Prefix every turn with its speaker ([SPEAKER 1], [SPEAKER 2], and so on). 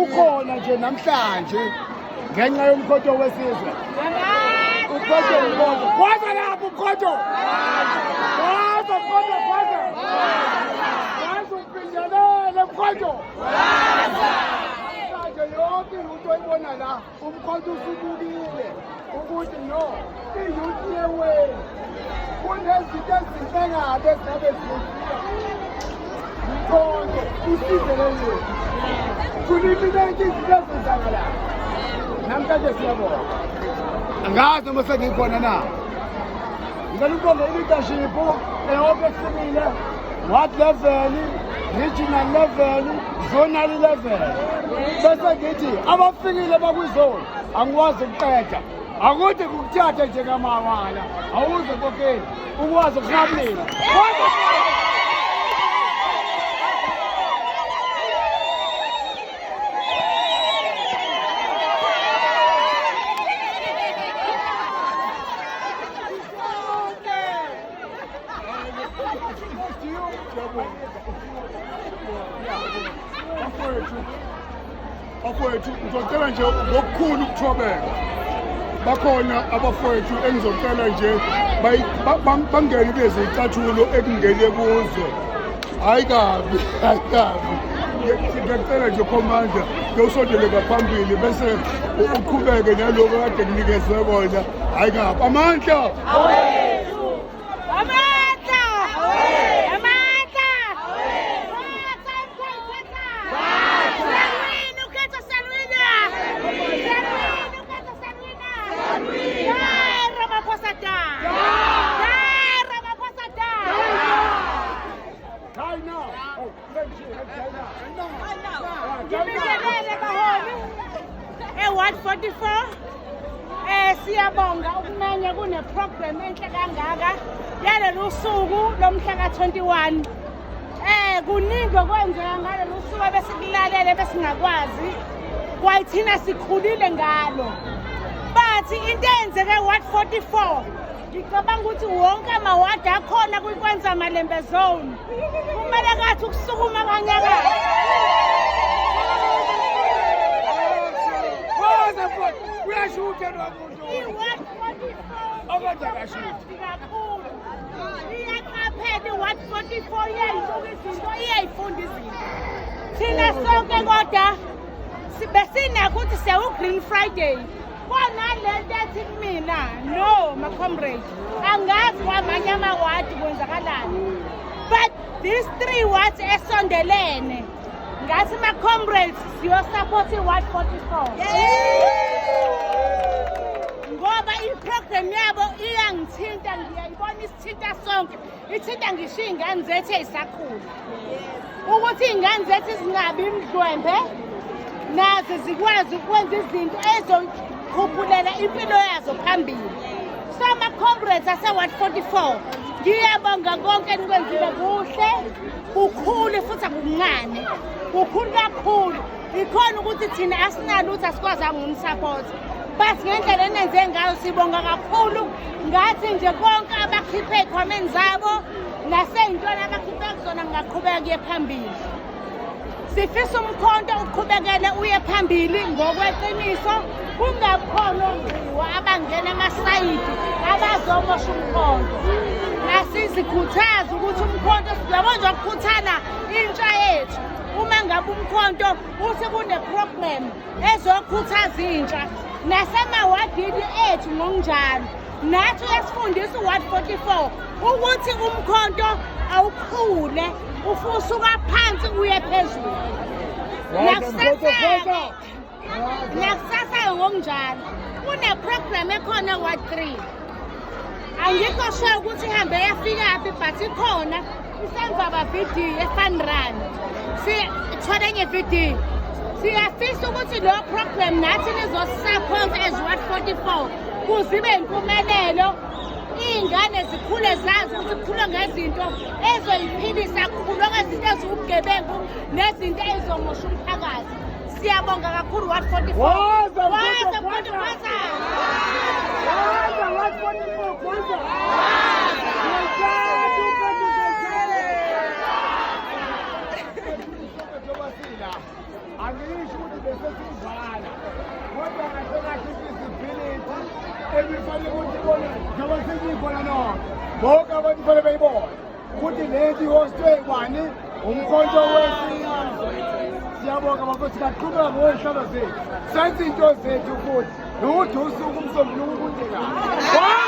[SPEAKER 1] Ukhona nje namhlanje ngenxa yomkhonto wesizwe. Umkhonto, umkhonto. Gwaza lapho umkhonto. Gwaza mkhonto, gwaza. Gwaza umpindelele mkhonto. Gwaza. Namhlanje yonke into oyibona la umkhonto usubukile ukuthi no i-youth yeweni kunezinto ezinhle kabi ezingabe zenziwa mkhonto usize leyethu kuliminate izinto ezenzakalayo namhlanje. Siyabonga, angazi noma sengikhona na. Ngicela ukubonga i-leadership eyonke ehlukile, ward level, regional level, zonal level, bese ngithi abafikile bakwizone angikwazi ukuqeda akuthi kukuthathe njengamawala awuze kokeni ukwazi ukuhamlisa.
[SPEAKER 2] Bafowethu, bafowethu, ngizocela nje ngokukhulu ukuthobeka, bakhona abafowethu engizocela nje bangene kulezi zicathulo ekungene kuzo. Hayi kabi, hayi kabi. Ngiyacela nje, commander, usondele ngaphambili bese uqhubeke naloko kade kunikezwe kona. Hayi kabi, amandla.
[SPEAKER 3] Amandla! Amandla! Siyalwina ukhetho, siyalwina! Siyalwina ukhetho, siyalwina! Die Ramaphosa die! Die Ramaphosa die!
[SPEAKER 1] Die now. Oh, thank you. Die now.
[SPEAKER 3] Ngibingelele baholi e-Ward 44. Siyabonga ukumenya kune program enhle kangaka yalolu suku lomhla ka-21. Kuningi okwenzeka ngalolu suku ebesikulalele besingakwazi kwayithina sikhulile ngalo, but into eyenzeke Ward 44, ngicabanga ukuthi wonke amawadi akhona kwiKwenza Malembe zone kumele kathi ukusukuma kanyakaza.
[SPEAKER 1] Gwaza mfowethu, uyashutha lo muntu.
[SPEAKER 3] I-Ward 44
[SPEAKER 1] Akade akashuthi.
[SPEAKER 3] Kakhulu iyaqaphela i-Ward 44, iyayibuka izinto, iyayifunda izinto. Thina sonke kodwa besinakho ukuthi siya u-Green Friday kwanalento ethi kumina no ma-comrade, angazi kwamanye amawadi kwenzakalani, but these three wards esondelene, ngathi ma-comrades siyosupport i-Ward 44 ngoba i-program yabo iyangithinta, ngiyayibona isithinta sonke, ithinta ngisho iy'ngane zethu ey'sakhula, ukuthi iy'ngane zethu zingabi imdlwembe, nazo zikwazi ukwenza izinto ezokhuphulela impilo yazo phambili. So ama-comrades ase-Ward 44, ngiyabonga konke enikwenzile, kuhle kukhulu futhi akuncane, kukhulu kakhulu. Ikhona ukuthi thina asinalutho, asikwazanga ukunisupport, but ngendlela enenze ngayo sibonga kakhulu. Ngathi nje konke abakhiphe ey'khwameni zabo nasey'ntwana abakhiphe kuzona kungaqhubeka kuye phambili. Sifisa umkhonto uqhubekele uye phambili ngokweqiniso, kungakhona ongqiwa abangena amasayidi abazomosha umkhonto. Asizikhuthazi ukuthi umkhonto yabo nje okukhuthala intsha yethu, uma ngabe umkhonto uthi kune-program ezokhuthaza intsha nasemawadini ethu ngokunjalo, nathi uyasifundisa u-Ward 44 ukuthi umkhonto awukhule usuka phansi uye phezulu. Nakusasa, nakusasa ngokunjalo kune-program ekhona Ward 3, angikho sure ukuthi ihambe yafikaphi, but ikhona isemva VD ye-fun run, sithole enye VD. Siyafisa ukuthi lo program nathi nizosisupport as Ward 44 kuze ibe impumelelo, iy'ngane zikhule zazi ukuthi kukhulwe ngezinto ezoyiphilisa, kukhulwe ngezinto eziwubugebengu nezinto ey'zomosha umphakathi. Siyabonga kakhulu, Ward 44.
[SPEAKER 1] Waza,
[SPEAKER 3] Waza,
[SPEAKER 1] Mkhonto,
[SPEAKER 3] Mkhonto, waza!
[SPEAKER 1] Waza, Ward 44, waza. Ngiyayithanda umkhonto, ngiyayithanda. Angisho ukuthi bese sivala kodwa kahle kahle i-feasibility ebifanele ukuthi ibone njengoba senikhona nonke bonke abantu fanele beyibone ukuthi le nto ihostwe ubani umkhonto wesizwe. Siyabonga bafowethu, singaqhubeka ngokwey'hlalo zethu senze into zethu futhi nokuthi usuku umsombuluko ukude kabi.